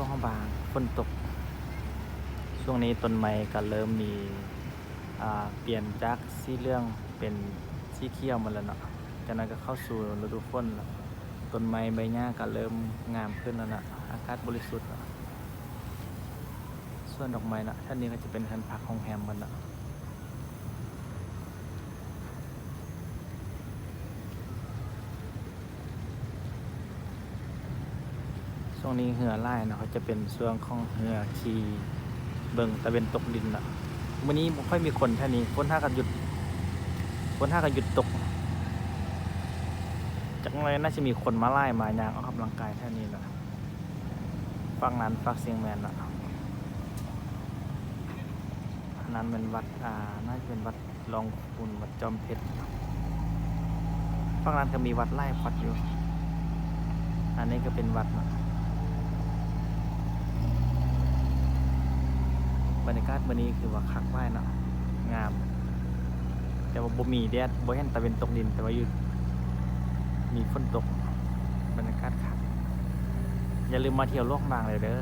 ຫ້ອງບາງ ຝົນຕົກ. ຊ່ວງນີ້ຕົ້ນໄມ້ກໍເລີ່ມມີ ອ່າ ປ່ຽນຈາກສີເຫຼືອງເປັນສີຂຽວໝົດແລ້ວເນາະ. ຈາກນັ້ນກໍເຂົ້າສູ່ລະດູຝົນແລ້ວ. ຕົ້ນໄມ້ໃບຫຍ້າກໍເລີ່ມງາມຂຶ້ນແລ້ວເນາະ. ອາກາດບໍລິສຸດເນາະ. ສວນດອກໄມ້ເນາະ. ແຖວນີ້ກໍຈະເປັນເຮືອນພັກໂຮງແຮມໝົດເນາະ. ຊ່ວງນີ້ເຮືອຫຼາຍເນາະ, ເຂົາຈະເປັນຊ່ວງຂອງເຮືອທີ່ເບິ່ງຕາເວັນຕົກດິນເນາະ. ມື້ນີ້ບໍ່ຄ່ອຍມີຄົນແຖວນີ້, ຝົນຫາກໍຢຸດ, ຝົນຫາກໍຢຸດຕົກ. ຈັກໜ້ອຍໜ້າຈະມີຄົນມາຫຼາຍ, ມາຍ່າງອອກກຳລັງກາຍແຖວນີ້ເນາະ. ຝັ່ງນັ້ນ ຝັ່ງຊຽງແມນເນາະ. ອັນນັ້ນແມ່ນວັດ, ອ່າ, ໜ້າຈະເປັນວັດ ຫຼວງຄູນ ວັດຈອມເພັດ. ຝັ່ງນັ້ນກໍມີວັດຫຼາຍວັດຢູ່. ອັນນີ້ກໍເປັນວັດເນາະ. ບັນຍາກາດມື້ນີ້ຄືວ່າຄັກຫຼາຍເນາະ, ງາມ. ແຕ່ວ່າບໍ່ມີແດດ, ບໍ່ເຫັນຕາເວັນຕົກດິນ, ແຕ່ວ່າຢູ່ ມີຝົນຕົກ. ບັນຍາກາດຄັກ. ຢ່າລືມມາທ່ຽວຫຼວງພະບາງເລີຍເດີ.